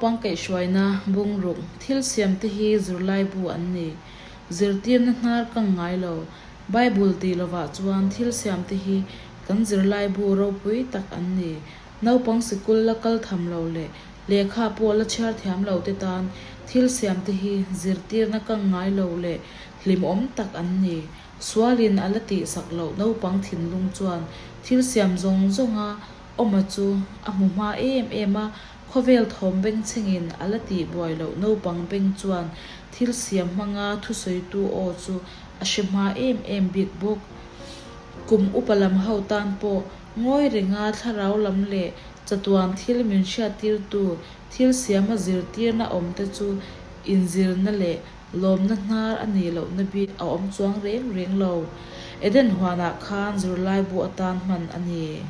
Naupang kaihhruaina bungruk thil siamte hi zirlaibu an ni. Zirtirna hnar kang ngai lo. Bible tih lovah chuan thil siamte hi kan zirlaibu ropui tak an ni. Naupang sikul la kal tham lo leh lehkha pawh la chhiar thiam lo te tan thil siamte hi zirtirna kang ngai lo leh hlimawm tak an ni. Sualin a la tihsak loh naupang thinlung chuan thil siam zawng zawnga awma chu a hmu hma em em a, khawvel thawm bengchhengin a la tihbuai loh naupang beng chuan thil siam hmanga thusawitu aw chu a hre hma em em bik bawk. Kum upa lam ho tan pawh ngawi renga thlarau lam leh chatuan thil min hriattirtu thil siama zirtirna awmte chu inzirna leh Lawmna hnar a nih lohna bik a awm chuang reng reng lo. Eden huanah khan zirlaibu atan hman a ni.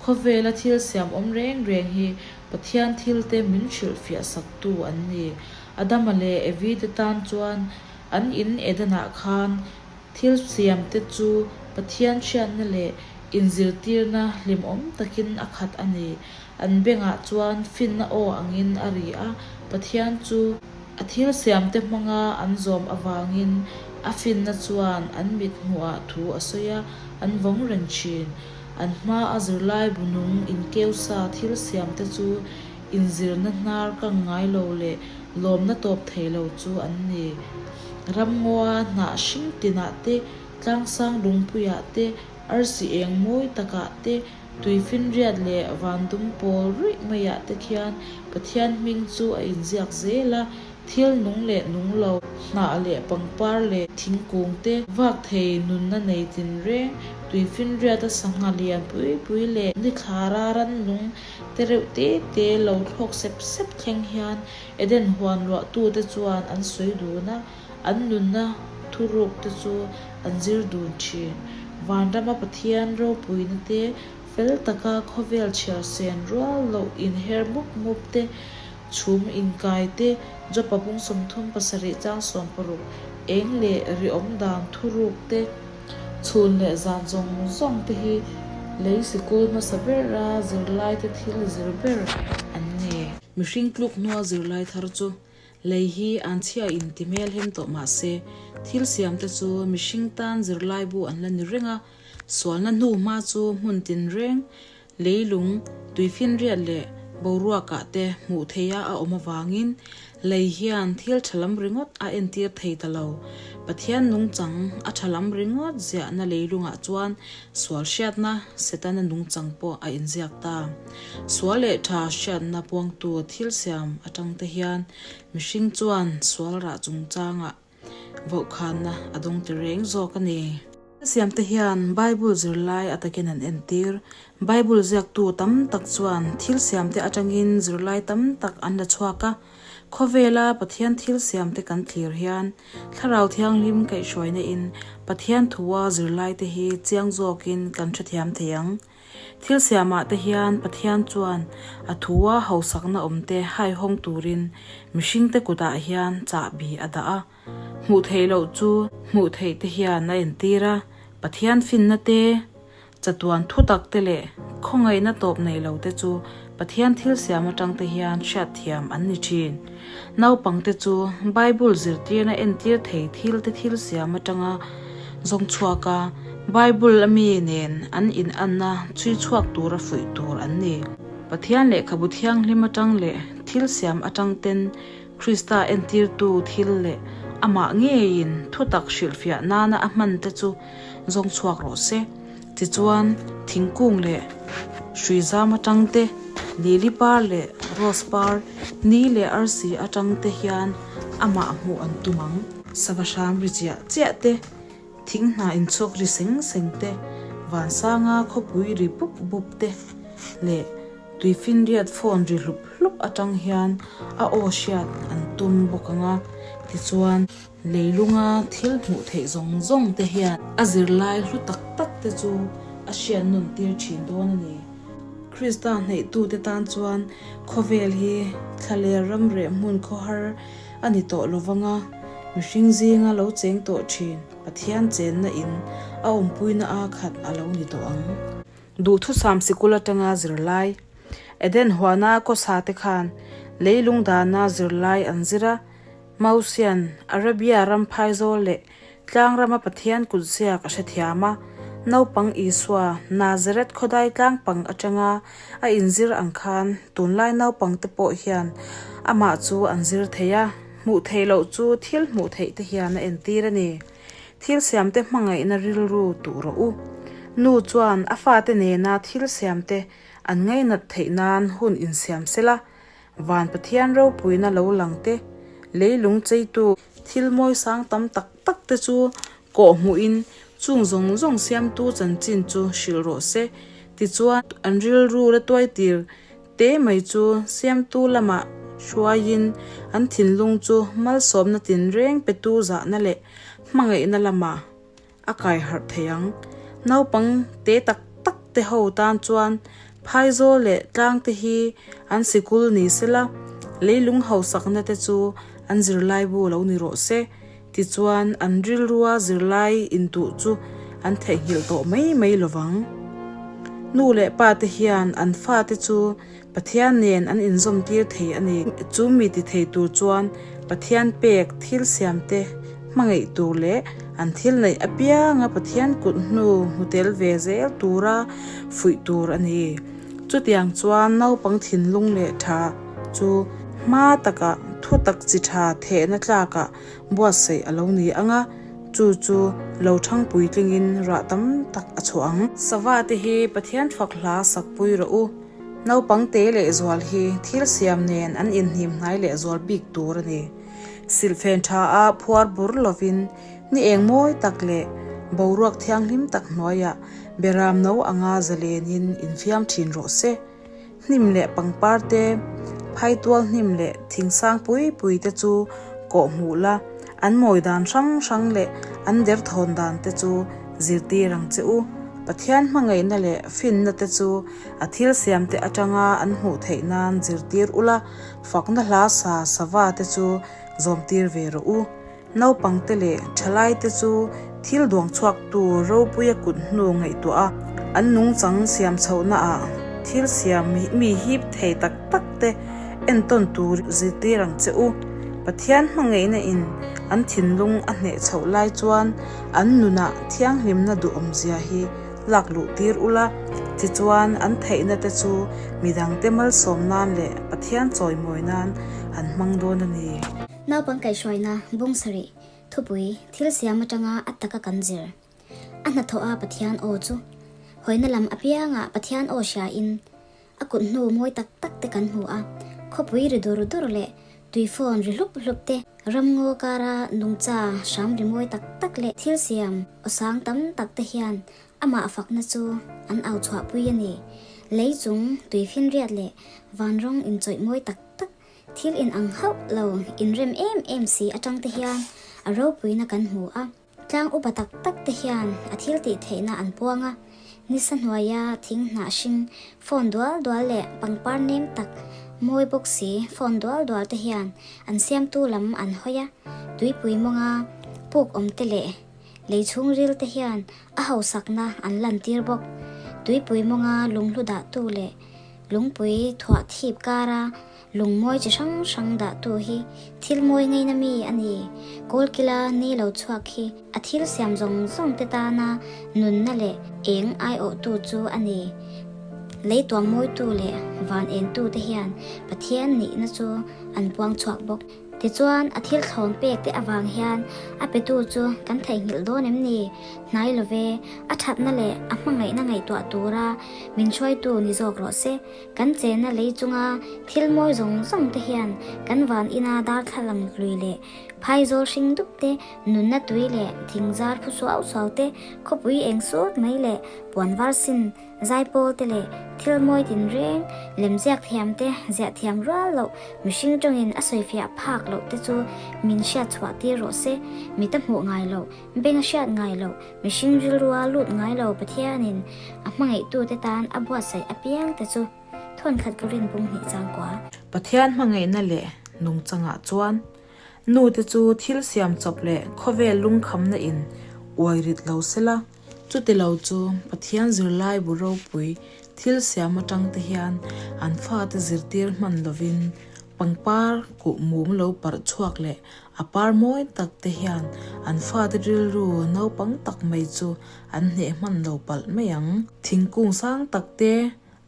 Khawvela thil siam awm reng reng hi Pathian thilte min hrilhfiah saktu an ni. Adama leh Evi te tan chuan an in Edenah khan thil siamte chu Pathian hriatna leh inzirtirna hlimawm takin a khat a ni. An bengah chuan finna aw angin a ri a, Pathian chu A thil siamte hmanga an zawm avangin a finna chuan an mit hmuhah thu a sawi a, an vawng reng thin. An hmaa zirlai bu nung inkeusa thil siamte chu inzirna hnar kang ngai lo leh lawmna tawp thei lo chu an ni. Ramngawa hnah hring tinah te, tlangsang lungpuiah te, arsi eng mawi takah te, Tuifinriat leh vandum pawl ruih maiah te khian Pathian hming chu a inziak zel a, thil nung leh nung lo, hnah leh pangpar leh thingkung te, vak thei nunna nei tinreng, tuifinriata sangha lian pui pui leh nithlara rannung te reuh te te lo thlawk sep sep thleng hian Eden huan luahtute chuan an sawi dun a, an nunna thuruk te chu an zir dun thin. Vanrama Pathian ropuina te, fel taka khawvel chhiar sen rual loh inher mup mup te, chhum inkai te, Jopa bung 37 chang 60 eng leh ri awm dan thuruk te, chhun leh zan zawng zawng te hi lei sikul hmasa bera zirlaite thil zir ber an ni. Mihring tluk hnua zirlai thar chu Lei hi an chhia in ti hmel hem tawh mah se, thil siam te chu mihring tan zirlaibu an la ni reng a, sualna hnu hma chu hmun tinreng, leilung, tuifinriat leh boruakah te hmuh theiha a awm avangin lei hian thil tha lam ringawt a entir thei ta lo. Pathian nungchang a tha lam ringawt ziahna leilungah chuan sual hriatna Setana nungchang pawh a inziak ta. Sual leh tha hriatna puangtu thil siam atang te hian mihring chuan sual rah chungchangah vauhkhanna a dawng ti reng zawk a ni. Thil siam te hian Bible zirlai a takin an entir. Bible ziaktu tam tak chuan thil siam te atangin zirlai tam tak an la chhuak a. Khawvela Pathian thil siam te kan thlir hian Thlarau Thianghlim kaihhruaina in Pathian thua zirlai te hi chiang zawkin kan hrethiam thei ang. Thil siamah te hian Pathian chuan a thua hausakna awmte haihawng turin mihringte kutah hian chahbi a dah a. Hmuh theih loh chu hmuh theih te hian a entir a, Pathian finna te, chatuan thutak te leh khawngaihna tawp nei lo te chu Pathian thil siam atang te hian hriatthiam an ni thin. Naupangte chu Bible zirtirna entir thei thil te thil siam atanga zawng chhuak a, Bible a mi nen an inanna chhui chhuak tura fuih tur an ni. Pathian lehkhabu thianghlim atang leh thil siam atang ten Krista entirtu thil leh amah ngeiin thutak hrilhfiah nana a hman te chu zawng chhuak rawh se. Tichuan, thingkung leh hrui zam atang te, lili par leh rose par, ni leh arsi atang te hian amah hmuh an tum ang. Sava hram ri chiah chiah te, thing hna inchhawk ri seng seng te, vansanga khawpui ri bup bup te leh tuifinriat phone ri hlup hlup atang hian a aw hriat an tum bawk ang a. Tichuan. Leilunga thil hmuh theih zawng zawng te hian a zirlai hlu tak tak te chu a hriat nawn tir thin dawn a ni. Krista hneihtute tan chuan khawvel hi thlaler ram reh hmun khawhar a ni tawh lo vang a, mihring zinga lo cheng tawh thin Pathian chenna in a awmpuina a khat a lo ni tawh ang. Duhthusam sikul atanga zirlai. Eden huana khawsa te khan leilung dana zirlai an zir a, Mausian Arabia ram phaizawl leh tlang rama Pathian kutziak a hrethiam a, naupang Isua Nazareth khawdai tlang pang atanga a inzir ang khan tunlai naupang te pawh hian amah chu an zir thei a, hmuh theih loh chu thil hmuh theih te hian a entir a ni. Thil siamte hmangaihna rilru tuh rawh u. Nu chuan a fate nena thil siamte an ngainat theih nan hun insiam sela, Van Pathian ropuina lo lang te, leilung cheitu thil mawi sang tam tak tak te chu kawh hmuhin chung zawng zawng siamtu chanchin chu hrilh rawh se. Tichuan, an rilru la tuaitir te mai chu siamtu lamah hruaiin an thinlung chu malsawmna tinreng petu zahna leh hmangaihna lamah a kai harh thei ang. Naupang te tak tak te ho tan chuan phaizawl leh tlang te hi an sikul ni sela, leilung hausakna te chu an zirlaibu lo ni rawh se. Tichuan an rilrua zirlai intuh chu an theihnghilh tawh mai mai lovang. Nu leh pa te hian an fate chu Pathian nen an inzawm tir thei a ni. Chu mi ti thei tur chuan Pathian pek thil siam te hmangaih tur leh an thil neih apianga Pathian kut hnu hmu tel ve zel tura fuih tur a ni. Chutiang chuan naupang thinlung leh tha chu hma takah thutak chi tha thehna tlakah buatsaih a lo ni ang a, chu chu lo thang puitlingin rah tam tak a chhuah ang. Sava te hi Pathian fak hla sakpui rawh u. Naupang te lehzual hi thil siam nen an inhnim hnai lehzual bik tur a ni. Silhfen tha a phuar bur lovin ni eng mawi tak leh boruak thianghlim tak hnuaiah beram no anga zalenin infiam thin rawh se. Hnim leh pangpar te, phaitual hnim leh thingsang pui pui te chu kawh hmuh la, an mawi dan hrang hrang leh an derthawn dan te chu zirtir ang che u. Pathian hmangaihna leh finna te chu A thil siamte atanga an hmuh theih nan zirtir ula, fakna hla sa sava te chu zawmtir ve rawh u. Naupangte leh thalaite chu thil duang chhuaktu ropuia kut hnu ngaihtuah a, an nungchang siam chhohnaah thil siam mi hip thei tak tak te entawn tur zirtir ang che u. Pathian hmangaihna in an thinlung a hneh chhoh lai chuan an nunah thianghlimna duhawmzia hi lak luh tir ula, tichuan an theihna te chu midangte malsawm nan leh Pathian chawimawi nan an hmang dawn a ni. Naupang kaihhruaina bung sarih thupui thil siam atanga a taka kan zir. A hnathawh a Pathian aw chu hawina lam apiangah Pathian aw hriain A kut hnu mawi tak tak te kan hmu a, khawpui ri dur dur leh tui phone ri hlup hlup te, ramngaw kara nungcha hram ri mawi tak tak leh thil siam aw sang tam tak te hian amah fakna chu an au chhuahpui a ni. Lei chung tui finriat leh van rawng inchawih mawi tak tak, thil inang hauh lo inrem em em si atang te hian a ropuina kan hmu a. Tlang upa tak tak te hian a thil tih theihna an puang a, nisa hnuaia thing hnah hring phone dual dual leh pangpar nem tak mawi bawk si phone dual dual te hian an siamtu lam an hawi a, tuipui mawnga puk awm te leh lei chhungril te hian a hausakna an lantir bawk. Tuipui mawnga lunghlu dahtu leh lungpui thuah thip kara Lungmawi chi hrang hrang dahtu hi thil mawi ngeina mi a ni. Kawlkila ni lo chhuak hi a thil siam zawng zawng te tana nunna leh eng aiawhtu chu a ni. Lei tuam mawitu leh van entu te hian Pathian nihna chu an puang chhuak bawk. Tichuan a thil thlawn pek te avang hian a petu chu kan theihnghilh dawn em ni? Hnai lo ve, a thatna leh a hmangaihna ngaihtuah tura min hruaitu ni zawk rawh se. Kan chenna lei chunga thil mawi zawng zawng te hian kan van ina darthlalang hlui leh phaizawl hring dup te, nunna tui leh thingzar phu suau suau te, khawpui eng sut mai leh puan var sin zaipawl te leh thil mawi tinreng lemziak thiam te ziah thiam rual loh mihring tawngin a sawifiah phak loh te chu min hriat chhuah tir rawh se, mita hmuh ngai loh Beng a hriat ngai loh, mihring rilrua lut ngai lo Pathianin a hmangaihtute tan a buatsaih apiang te chu thawnkhat ka rin bung hnih chang kua. Pathian hmangaihna leh nungchangah chuan nute chu thil siam chawp leh khawvel lungkhamna in uai rit lo sela, chuti lo chu Pathian zirlai bu ropui. Thil siam atang te hian an fate zirtir hman lovin pangpar kuh mum lo parh chhuak leh a par mawi tak te hian an fate rilru naupang tak mai chu an hneh hman lo palh mai ang. Thingkung sang tak te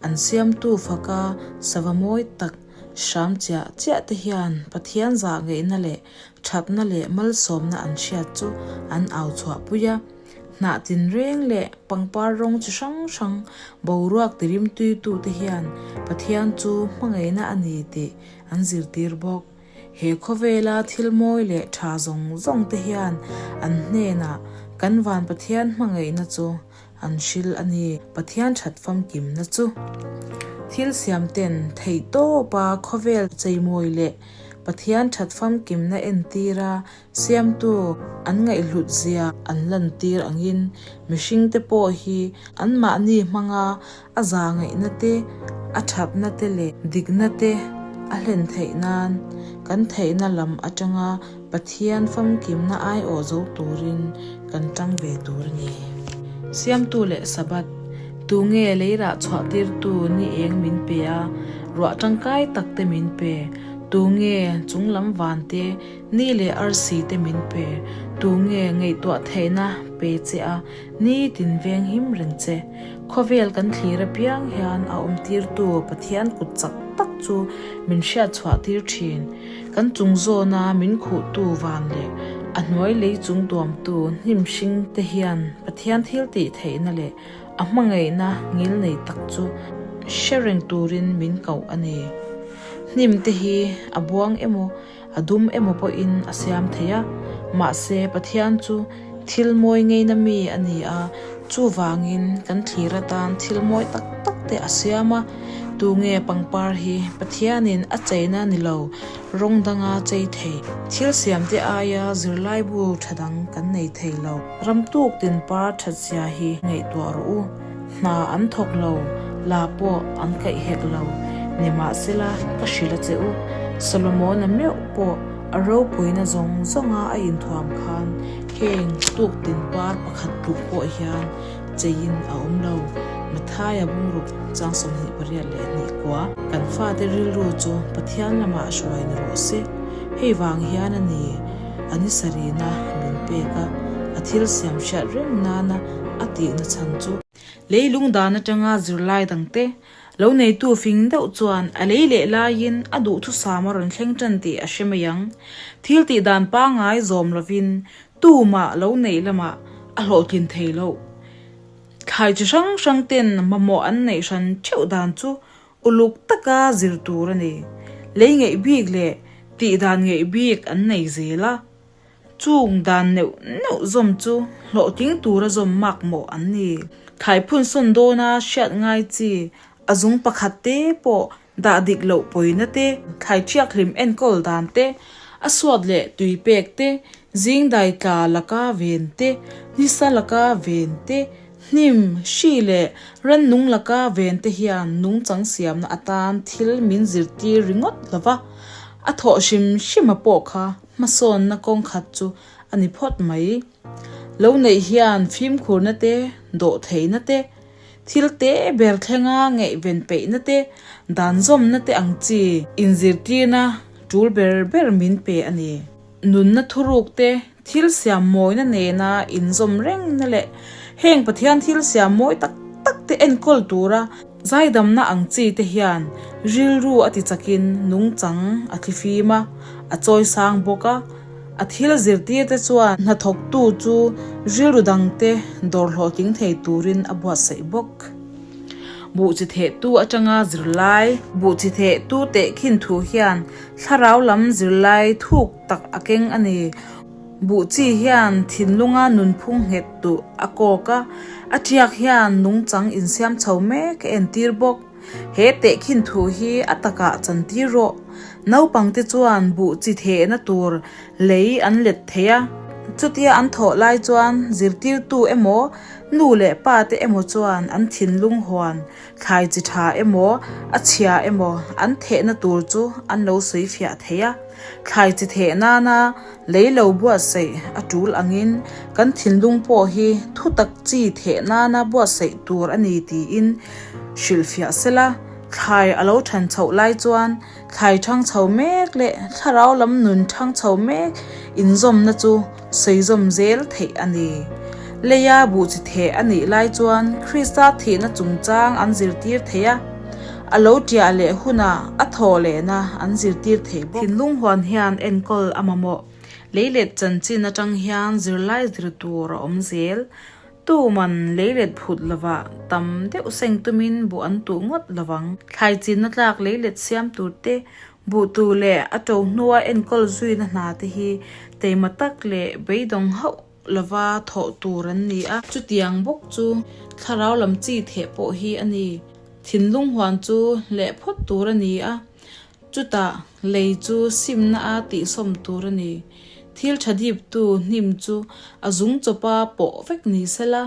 an siamtu faka sava mawi tak hram chiah chiah te hian Pathian zah ngeihna leh thatna leh malsawmna an hriat chu an au chhuahpui a. Hnah tinreng leh pangpar rawng chi hrang hrang boruak tirimtuitute hian Pathian chu hmangaihna a ni tih an zirtir bawk. He khawvela thil mawi leh tha zawng zawng te hian an hnenah kan van Pathian hmangaihna chu an hril a ni. Pathian that famkimna chu thil siam ten theihtawpa khawvel cheimawi leh Pathian that famkimna entira Siamtu an ngaihhlut zia an lantir angin mihringte pawh hi anmahni hmanga a za ngaihna te, a thatna te leh dikna te a hlen theih nan kan theihna lam atanga Pathian famkimna aiawh zo turin kan tang ve tur a ni. Siamtu leh Sabbath, tunge leirah chhuahtirtu ni eng min pe a, ruah tangkai tak te min pe, tunge chunglam van te Ni leh arsi te min pe, tu nge ngaihtuah theihna pe che a, ni tin veng him reng che. Khawvel kan thlir apiang hian a awmtirtu Pathian kut chak tak chu min hriat chhuah tir thin. Kan chung zawna min khuhtu van leh a hnuai lei chung tuamtu hnim hring te hian Pathian thil tih theihna leh a hmangaihna ngil nei tak chu hre reng turin min koh a ni. Hnim te hi a buang emaw A dum emaw pawhin a siam thei a, mahse Pathian chu thil mawi ngeina mi a ni a, chuvangin kan thlir atan thil mawi tak tak te a siam a. Tunge pangpar hi Pathianin a cheina ni lo, rawng danga chei thei. Thil siamte aia zirlaibu tha dang kan nei thei lo. Ram tuk tin par that zia hi ngaihtuah rawh u. Hna an thawk lo, la pawh an kaih hek lo. Nimahsela, ka hrilh a che u, Solomona meuh pawh a ropuina zawng zawnga a inthuam khan heng tuk tin par pakhat tluk pawh hian cheiin a awm lo. Mathaia bungruk chang 28 kua, Kan fate rilru chu Pathian lamah hruai ni rawh se. Hei vang hian a ni, a ni sarihna min pek a, a thil siam hriat reng nana a tihna chhan chu. Leilung dan atanga zirlai dangte lo neitu fing deuh chuan a lei leh laiin a duhthusam a rawn thleng tan tih a hre mai ang. Thil tih dan pangngai zawm lovin tumah lo neih lamah a hlawhtlin thei loh. Thlai chi hrang hrang ten mamawh an neih hran theuh dan chu Uluk taka zir tur a ni. Lei ngeih bik leh tih dan ngeih bik an nei zel a. Chung dan neuh neuh zawm chu hlawhtling tura zawm mak mawh an ni. Thlai phun sawn dawna hriat ngai chi a zung pakhat te pawh dah dik loh pawina te, thlai ṭhiak hlim enkawl dan te, a suat leh tui pek te, zing dai tla laka ven te, nisa laka ven te, Hnim, hri leh rannung laka ven te hian nungchang siamna atan thil min zirtir ringawt lo va, a thawh hrim hrima pawh kha hmasawnna kawng khat chu a ni phawt mai. Lo neih hian fimkhurna te, dawhtheihna te, thil te ber thlenga ngaihven peihna te, danzawmna te ang chi inzirtirna tul ber ber min pe a ni. Nunna thuruk te, thil siam mawina nena inzawm rengna leh heng Pathian thil siam mawi tak tak te enkawl tura zaidamna ang chi te hian rilru a ti chakin nungchang a thlifim a, a chawisang bawk a. A thil zirtir te chuan hnathawktu chu rilru dangte dawr hlawhtling thei turin a buatsaih bawk. Buh chi thehtu atanga zirlai. Buh chi thehtu tehkhin thu hian Thlarau lam zirlai thuk tak a keng a ni. Buh chi hian thinlunga nunphung nghet duh a kawk a, a tiak hian nungchang insiam chho mek a entir bawk. He tehkhin thu hi a takah chantir rawh. Naupangte chuan buh chi thehna tur lei an let thei a. Chutia an thawh lai chuan zirtirtu emaw, nu leh pa te emaw chuan an thinlung huan Thlai chi tha emaw, a chhia emaw an thehna tur chu an lo sawi fiah thei a. Thlai chi theh nana lei lo buatsaih a tul angin kan thinlung pawh hi thutak chi theh nana buatsaih tur a ni tiin. Hrilhfiah sela, thlai a lo ṭhan chhoh lai chuan thlai ṭhang chho mek leh thlarau lam nun ṭhang chho mek inzawmna chu sawizawm zel theih a ni. Leia buh chi theh a nih lai chuan Krista thihna chungchang an zirtir thei a, a lo ṭiah leh hunah a thawh lehna an zirtir thei bawk. Thinlung huan hian enkawl a mamawh. Leilet chanchin aṭang hian zirlai zir tur a awm zel. Tuman leilet phut lovah tam deuh seng tumin buh an tuh ngawt lovang. Thlai chinna tlak leilet siam tur te, buh tu leh a to hnua enkawl zuina hna te hi teima tak leh beidawng hauh lova thawh tur an ni a. Chutiang bawk chu thlarau lam chi theh pawh hi a ni. Thinlung huan chu leh phawt tur a ni a. Chutah lei chu simna a tihsawm tur a ni. Thil tha diptu hnim chu a zung chawpa pawh vek ni sela,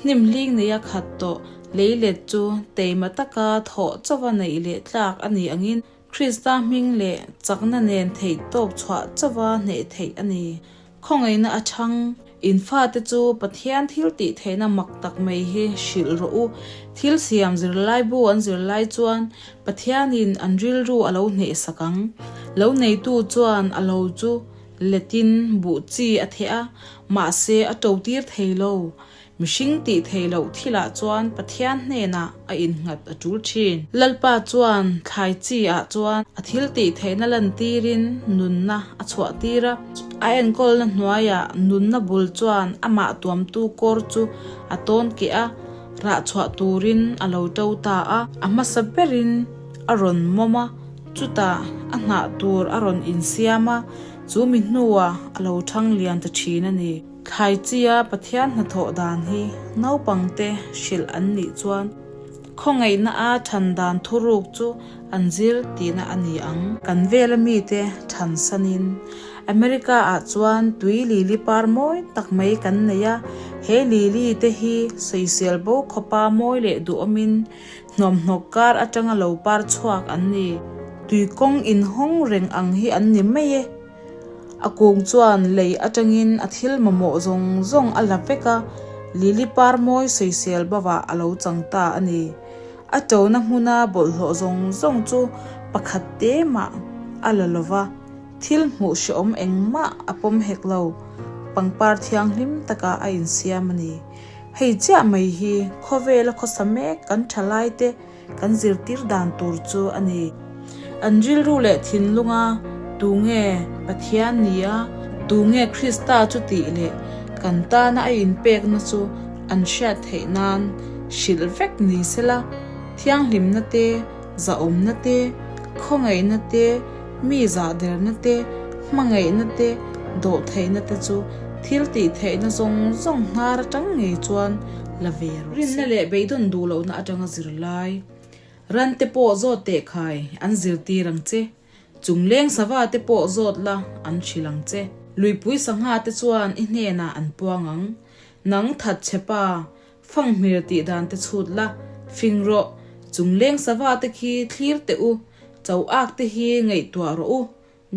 hnim hling neia khat tawh lei let chu teima taka thawh chauva neih leh tlak a ni angin Krista hming leh chakna nen theihtawp chhuah chauva hneh theih a ni. Khawngaihna a chhang. In fate chu Pathian thil tih theihna mak tak mai hi hrilh rawh u. Thil siam zirlaibu an zir lai chuan Pathianin an rilru a lo hnehsak ang. Lo neitu chuan a lo chu letin buh chi a theh a, mahse a to tir thei lo. Mihring tih theih loh thilah chuan Pathian hnenah a innghat a tul thin. Lalpa chuan thlai chi ah chuan a thil tih theihna lantirin nunna a chhuah tir a. A enkawlna hnuaiah nunna bul chuan amah tuamtu kawr chu a tawn keh a, rah chhuah turin a lo to ta a. A hmasa berin a rawn mawm a, chutah a hnah tur a rawn insiam a, chu mi hnuah a lo thang lian ta thin a ni. Thlai chia Pathian hnathawh dan hi naupangte hrilh an nih chuan khawngaihna a than dan thuruk chu an zir tihna a ni ang. Kan vela mite than sanin America ah chuan tui lili par mawi tak mai kan nei a, he lili te hi sawisel bo khawpa mawi leh duhawmin hnawmhnawk kar atanga lo par chhuak an ni. Tuikawng inhawng reng ang hi an ni mai e. A kung chuan lei atangin a thil mamawh zawng zawng a la vek a, lili par mawi sawisel bavah a lo chang ta a ni. A tona hmuna bawlhhlawh zawng zawng chu pakhat te mah a la lo va, thil hmuh hrehawm engmah a pawm hek lo, pangpar thianghlim takah a insiam a ni. Hei chiah mai hi khawvela khawsa mek kan thalaite Kan zirtir dan tur chu a ni. An rilru leh thinlunga tunge Pathian ni a, tunge Krista chu tih leh kan tana a inpekna chu an hriat theih nan hrilh vek ni sela, thianghlimna te, zahawmna te, khawngaihna te, mi zahderna te, hmangaihna te, dawhtheihna te chu thil tih theihna zawng zawng hnar atang ngei chuan la ve rawh se. Rinna leh beidawn duh lohna atanga zirlai ran te pawh zawt teh khai an zirtir ang che. Chungleng sava te pawh zawt la an hrilh ang che. Luipui sangha te chuan i hnenah an puang ang. Nang that che pa, fanghmir tih dan te chhut la, fing rawh. Chungleng sava te khi thlir teh u, cho ak te hi ngaihtuah rawh u.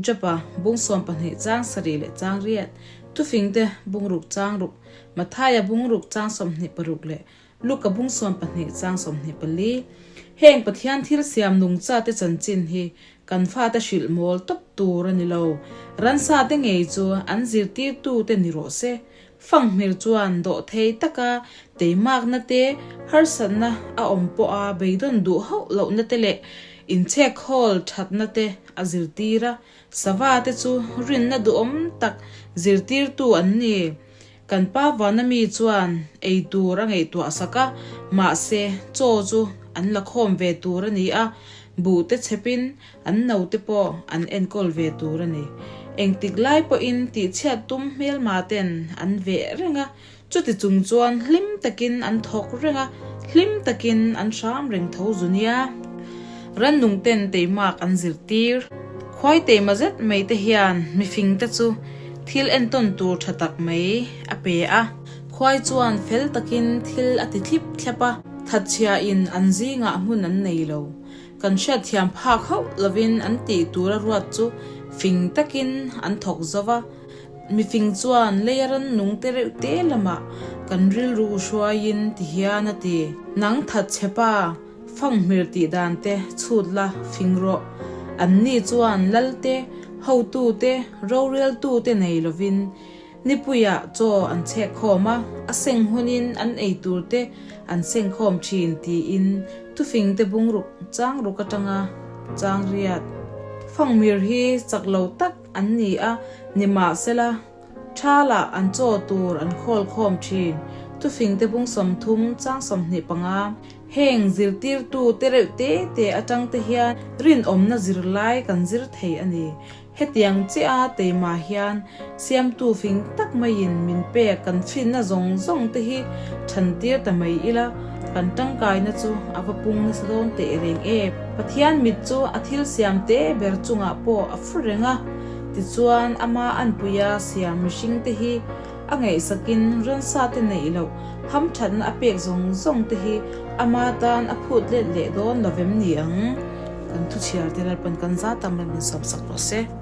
Jopa, bung 12 chang sarih leh chang riat, Thufingte bung ruk chang ruk, Mathaia bung ruk chang 26 leh Luka bung 12 chang 24. Heng Pathian thil siam nungcha te chanchin hi kan fate hrilh mawl tawp tur a ni lo. Ransa te ngei chu an zirtirtu te ni rawh se. Fanghmir chuan dawhthei taka teimakna te, harsatna a awm pawha beidawn duh hauh lohna te leh inchhekhawl thatna te a zirtir a, sava te chu rinna duhawm tak zirtirtu an ni. Kan pa vana mi chuan ei tur a ngaihtuah sak a, mahse chaw chu an la khawm ve tur a ni a, buh te chhepin An naute pawh an enkawl ve tur a ni. Engtik lai pawhin tihchhiat tum hmelma ten an veh reng a, chuti chung chuan hlim takin an thawk reng a, hlim takin an hram reng tho zu nia. Rannung ten teimak an zirtir. Khuai teima zet mai te hian mifing te chu thil entawn tur tha tak mai a pe a. Khuai chuan fel takin thil a ti thlip thlep a, thatchhia in an zingah hmun an nei lo. Kan hriatthiam phak hauh lovin an tih tura ruat chu fing takin an thawk zo va. Mifing chuan leia rannung te reuh te lamah kan rilru hruaiin ti hian a ti. Nang that che pa, Fanghmir tih dan te chhut la fing rawh. Anni chuan lal te, hotu te, roreltu te nei lovin nipuiah chaw an chhek khawm a, a seng hunin an ei tur te an seng khawm thin tiin thufing te bungruk chang ruk atanga chang riat. Fanghmir hi chak lo tak an ni a, nimahsela, Thalah an chaw tur an khawl khawm thin. Thufing te bung 30 chang 25. Heng zirtirtu te reuh te te atang te hian rinawmna zirlai kan zir thei a ni. Hetiang chiah a teimah hian siamtu fing tak maiin min pek kan finna zawng zawng te hi thantir ta mai ila kan tangkaina chu a va pung nasa dawn teh reng em. Pathian mit chu a thil siam te ber chungah pawh a fu reng a. Tichuan, ama anpuia siam mihringte hi a ngaihsakin ransate neih loh hamthatna a pek zawng zawng te hi ama tan a phut let leh dawn lo vem ni ang? Kan thuchhiarte Lalpan kan za tam rawn insawmsak rawh se.